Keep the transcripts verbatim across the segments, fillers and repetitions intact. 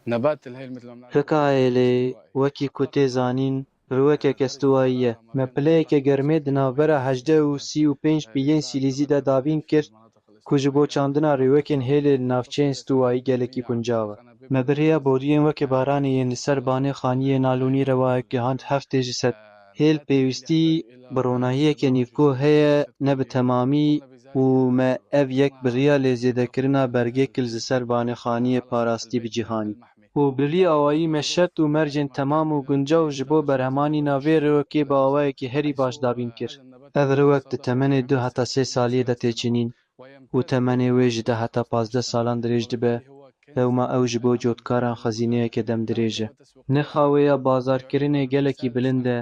Hika hêlê, wekî ku tê zanîn, riwekeke stûwayî ye. Me pileyeke germê di navbera hejdeh û sî û pênc piyên sîlîzî de dabîn kir, ku ji bo çandina rêwekên hêlê li navçeyên stûwayî gelekî guncav e. Me bi rêya boriyên weke baranê yên li ser banê xaniyê nalûnî rewayek gihand heftê ji sed. Hêl pêwîstî bi ronahiyeke nîvko heye, ne bi temamî, û me ev yek bi riya lê zêdekirina bergê kil ji ser banê xaniyê parastî bi cîhanî. Û bi vî awayî me şert û mercên temam û guncaw ji bo berhemanîna vê riwekê bi awayekî herî baş dabîn kir. Ev riwek di temenê du heta sê saliyê de tê çinîn û temenê wê ji deh heta pazdeh salan dirêj dibe, lewma ew ji bo cotkaran xezîneyeke demdirêj e. Nirxa wê ya bazarkirinê gelekî bilind e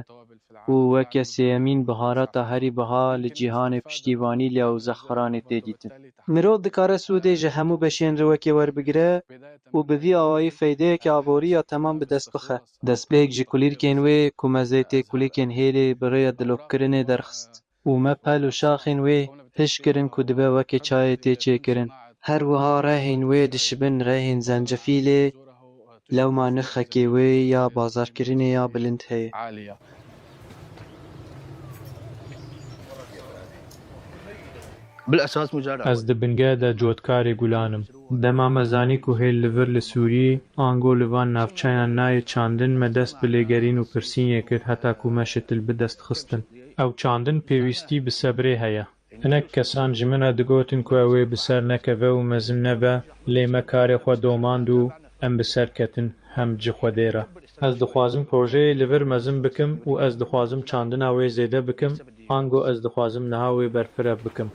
û weke sêyemîn biharata herî biha li cîhanê piştîvanî lê ew zexxranê tê dîtin. Mirov dikare sûdê ji hemû beşên riwekê werbigire û bi vî awayî feydeyeke aborî ya temam bi dest bixe. Destpêk ji kulîlkên wê ku me zêtê kulîlkên hêlê bi rêya dilokkirinê derxist û me pel û şaxên wê hişk kirin ku dibe weke çayê tê çêkirin. Her wiha rehên wê dişibin rehên zencefîlê, lewma nirxekê wê ya bazarkirinê ya bilind heye. Ez di bingeh de cotkarê gulan im. Dema me zanî ku hêl li vir li Sûrî ango li van navçeyan nayê çandin, me dest bi lêgerîn û pirsînê kir heta ku me şitil bi dest xistin. Ew çandin pêwîstî bi sebrê heye. Hinek kesan ji min re digotin ku ew ê bi ser nekeve û mezin nebe, lê me karê xwe domand û em bi ser ketin, hem ji Xwedê re. Ez dixwazim projeyê li vir mezin bikim û ez dixwazim çandina wê zêde bikim, ango ez dixwazim niha wê berfireh bikim.